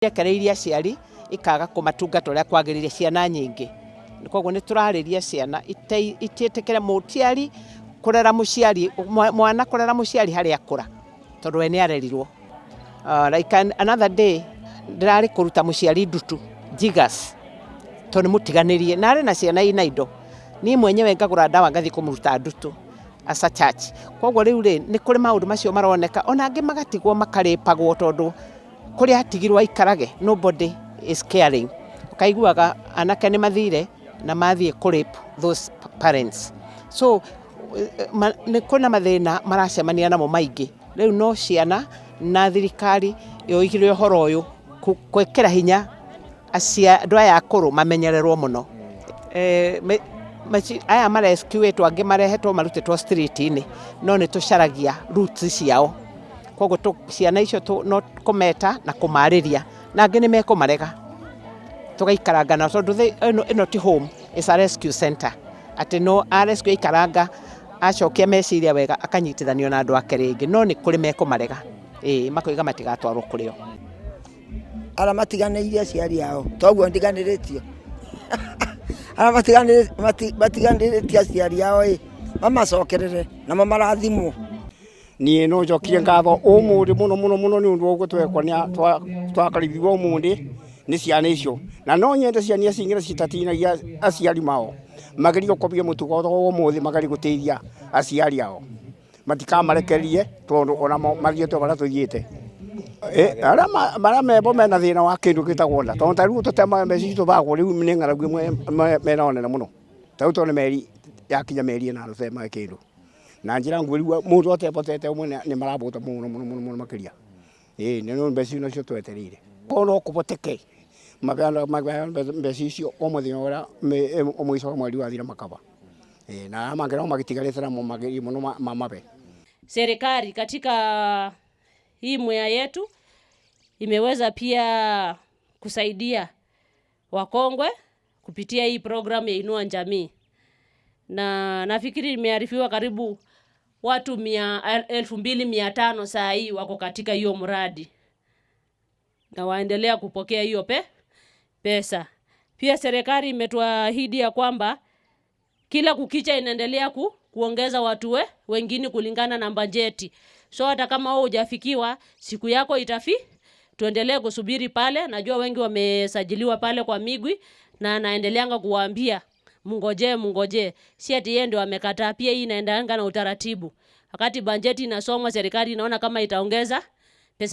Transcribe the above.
Irekereirie aciari ikaga kũmatungata ũrĩa kwagĩrĩire ciana nyingĩ. Koguo nĩ tũrarĩria ciana itiĩtĩkĩre mũciari kũrera mũciari, mwana kũrera mũciari harĩa akũra tondũ we nĩ arerirwo. Like another day ndĩrarĩ kũruta mũciari ndutu jiggers tondũ nĩ mũtiganĩrie na arĩ na ciana ina indo. Niĩ mwenyewe ngagũra ndawa ngathiĩ kũmũruta ndutu as a church. Koguo rĩu rĩ, nĩ kũrĩ maũndũ macio maroneka ona angĩ magatigwo makarĩpagwo tondũ kũrĩa atigirwo aikarage nobody is caring. Ũkaiguaga anake nĩ mathire na mathiĩ kũ rape those parents. So nĩ kwĩna mathĩna maracemania namo maingĩ. Rĩu no ciana na thirikari yoigire ũhoro ũyũ gwĩkĩra hinya andũ aya akũrũ mamenyererwo mũno. Aya marescuĩtwo angĩ marehetwo marutĩtwo street-inĩ no nĩ tũcaragia roots ciao. Koguo ciana icio no kũmeta na kũmarĩria na angĩ nĩ mekũmarega. Tũgaikaranga nao tondũ ĩno ti home, it's a rescue center. Atĩ no a rescue aikaranga acokia meciria wega akanyitithanio na andũ ake rĩngĩ no nĩ kũrĩ mekũmarega. Ĩĩ makoiga matigatwarwo kũrĩ o. Arĩa matiganĩirie aciari ao toguo ndiganĩrĩtio arĩa matiganĩrĩtie aciari ao ĩ mamacokerere na mamarathimwo. Niĩ no njokie ngatho ũmũthĩ mũno mũno mũno nĩ ũndũ wa ũguo twekwo nĩ twakaribirwo ũmũthĩ nĩ ciana icio, na no nyende ciana iria cingĩ citatinagia aciari mao magerie gũkobia mũtugo wa ũmũthĩ, magerie gũteithia aciari ao, matikamarekererie tondũ onamo mathiĩte o harĩa tũthiĩte. Arĩa mebo mena thĩna wa kĩndũ gĩtagwo nda, tondũ ta rĩu tũtemaga mbeca ici tũbagwo rĩu nĩ ng'aragu ĩmwe mena nene mũno, ta rĩu tondũ nĩ mĩeri yakinya mĩeri ĩnana tũtemaga kĩndũ, na njĩra nguhĩ rĩu mũndũ atebotete ũmwe nĩ marabũta mũno mũno mũno mũno makĩria. Ĩĩ nĩ mbeca icio nocio twetereire. Korwo no kũhoteke maheane mbeca icio o mũthenya ũrĩa mũico wa mweri wathira makaba. Na arĩa mangĩ nao magĩtigarĩte namo magerie mũno mamabe. Serikali katika hii Mwea yetu imeweza pia kusaidia wakongwe kupitia hii program ya Inua Jamii, na nafikiri imearifiwa karibu watu 2500 saa hii wako katika hiyo mradi na waendelea kupokea hiyo pesa. Pia serikali imetuahidi ya kwamba kila kukicha inaendelea kuongeza watu wengine kulingana na bajeti. So hata kama wewe hujafikiwa siku yako tuendelee kusubiri pale. Najua wengi wamesajiliwa pale kwa Migwi na naendeleanga kuwaambia mngojee, mngojee. Si ati yeye ndio amekataa, pia hii inaendaanga na utaratibu. Wakati bajeti inasomwa serikali inaona kama itaongeza